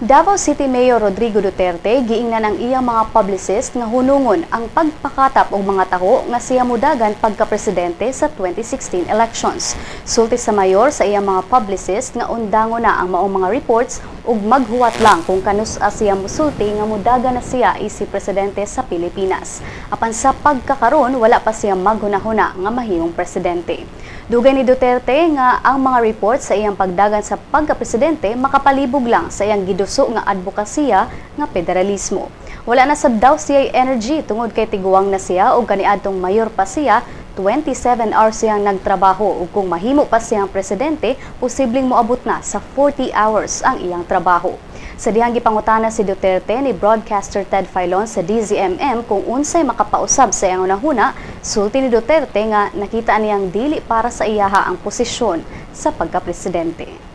Davao City Mayor Rodrigo Duterte giingnan ang iyang mga publicist nga hunungon ang pagpakatap og mga taho nga siya mudagan pagka-presidente sa 2016 elections. Sulti sa mayor sa iyang mga publicist nga undango na ang maong mga reports ug maghuwat lang kung kanus-a siya musulti nga mudagan na siya isip presidente sa Pilipinas. Apan sa pagkakaron, wala pa siya maghunahuna nga mahimong presidente. Dugay ni Duterte nga ang mga report sa iyang pagdagan sa pagkapresidente makapalibog lang sa iyang giduso nga advokasya nga federalismo. Wala na sab daw siya energy tungod kay tiguang na siya og kaniadtong mayor pa siya, 27 hours siyang nagtrabaho ug kung mahimo pa siyang presidente, posibleng moabot na sa 40 hours ang iyang trabaho. Sa dihang gipangutana si Duterte ni broadcaster Ted Failon sa DZMM kung unsay makapausab sa iyang hunahuna, sulti ni Duterte nga nakita niyang dili para sa iyaha ang posisyon sa pagkapresidente.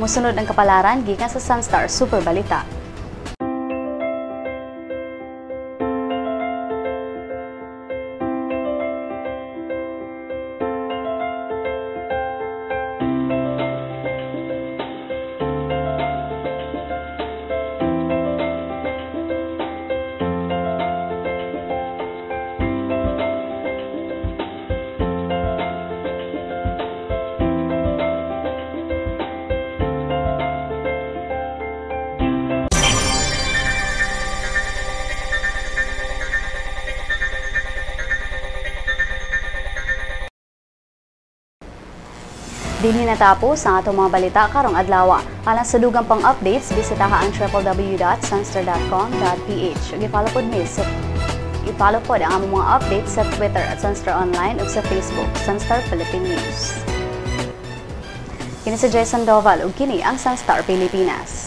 Musunod ang kapalaran gikan sa Sunstar Super Balita. Dinhi natapos ang atong mga balita karong adlaw. Alang sa dugang pang updates, bisitaha ang www.sunstar.com.ph. Ug i-follow pod ang among mga updates sa Twitter @SunstarOnline ug sa Facebook, Sunstar Philippine News. Kini si Jay Sandoval ug kini ang Sunstar Pilipinas.